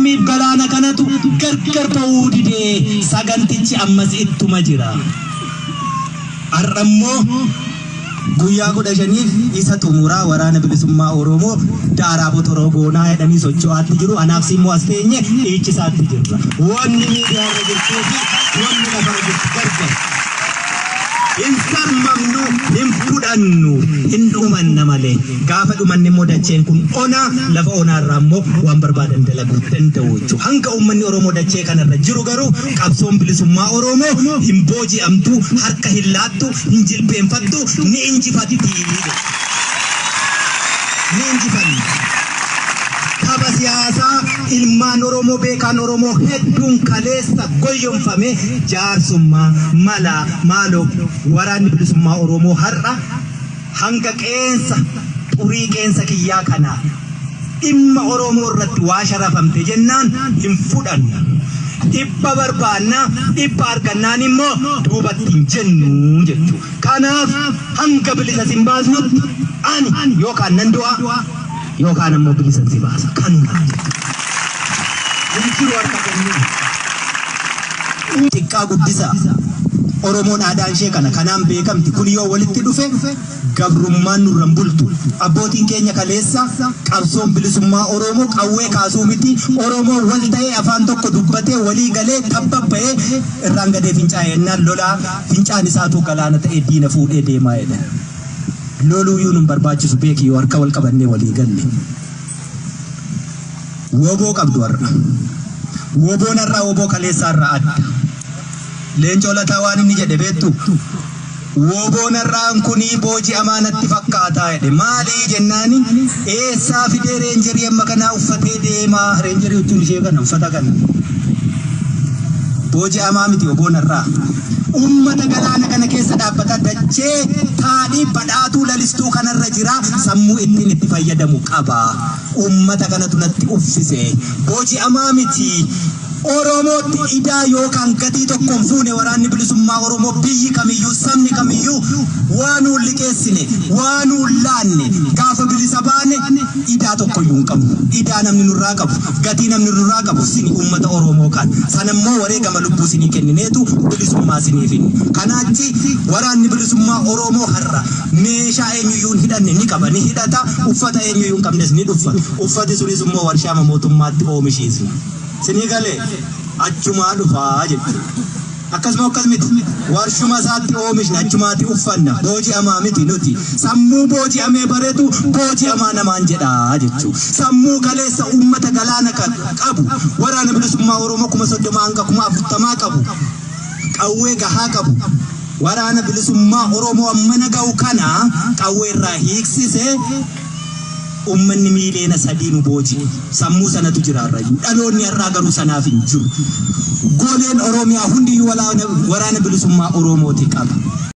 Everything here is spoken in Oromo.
Samiif galaana kanatu gargar ba'uu didee sagantichi ammas ittuma jira. Har'a immoo guyyaa 15f isa xumuraa waraana bilisummaa Oromoo daaraa botoroo goonaa jedhanii socho'aatti jiru. Anaaf immoo as teenye dhiichisaatti jirra. Wanni miidiyaarra jirtuu fi wanni lafarra jirtu gargar. Hin sarmamnu, hin fudhannu, hin dhumanna malee. Gaafa dhumanne immoo dacheen kun onaa, lafa onaarraa immoo waan barbaadan dalaguu danda'u jechuudha. Hanga uummanni Oromoo dachee kanarra jiru garuu qabsoon bilisummaa Oromoo hin booji'amtu, harka hin laattu, hin jilbeenfattu, ni injifatti. Ni injifanna. Tapha siyaasaa ilmaan Oromoo beekaan Oromoo hedduun kaleessa goyyomfame jaarsummaa malaa maaloo waraanni bilisummaa Oromoo har'a hanga qeensa xurii qeensa kiyyaa kanaa dhimma Oromoo irratti waa sharafamte jennaan hin fudhannu. Dhibba barbaannaa dhibba argannaan immoo duubatti hin jennu jechuudha. Kanaaf hanga bilisa sin baasnutti ani yookaan nan du'a yookaan ammoo bilisa si baasa. Kanuma jechuudha. Hin jiru harka kennuu. Xiqqaa guddisaa. Oromoon aadaan ishee kana kanaan beekamti. Kun yoo walitti dhufe gabrummaan nurran bultu. Abbootiin keenya kaleessa qabsoon bilisummaa Oromoo qawwee kaasuu miti. Oromoo wal ta'ee afaan tokko dubbatee walii galee tabbabba'ee irraan gadee fincaa'ee ennaan lolaa fincaan isaatu galaana ta'ee diina fuudhee deemaa jedha. Loluu nun barbaachisu beeki yoo harka wal qabannee walii galle. Woboo qabdu har'a. Woboon har'aa woboo kaleessaa irraa adda. Leencoo Lataa waan inni jedhe beektu. Woboon har'aan kunii booji'amaa natti fakkaataa jedhe. Maalii jennaani eessaa fidee reenjerii amma kanaa uffatee deemaa. Reenjerii jechuun ishee kana uffata kana. Booji'amaa miti woboon har'aa. Uummata galaana kana keessa dhaabbata dachee taadhii badhaatuu lalistuu kanarra jira sammuu ittiin itti fayyadamu qaba. Uummata kanatu natti uffise. Booji'amaa miti. Oromootti idaa yookaan gatii tokkoon fuune waraanni bilisummaa Oromoo biyyi kamiyyuu sabni kamiyyuu waa nuun liqeessine waa nuun laanne gaafa bilisa baane idaa tokkoyyuu hin qabnu. Idaa namni nurraa qabu gatii namni nurraa qabu sini uummata Oromoo kan sanammoo wareegama lubbuu sinii kennineetu bilisummaa sinii finne. Kanaachi waraanni bilisummaa Oromoo har'a meeshaa eenyuyyuu hin hidhanne ni qaba ni hidhata uffata eenyuyyuu hin qabnes ni dhuffata. Uffati sunis immoo warshaama mootummaatti oomishiisna. Sinii galee achumaa dhufaa jechuudha. Akkasuma akkas miti warshuma isaatti oomishna achumaatti uffanna booji'amaa miti nuti sammuu booji'amee bareetu booji'amaa namaan jedhaa jechuudha. Sammuu kaleessa uummata galaana qabu waraana bilisummaa Oromoo 30,000 hanga 40,000 qabu qawwee gahaa qabu waraana bilisummaa Oromoo ammana ga'u kana qawwee irraa hiiksisee uummanni miiliyoona 3 nu booji'e. Sammuu sanatu jira har'ayyuu. Dhaloonni har'aa garuu sanaaf hin jiru. Goleen Oromiyaa hundiyyuu waraana bilisummaa Oromooti qaba.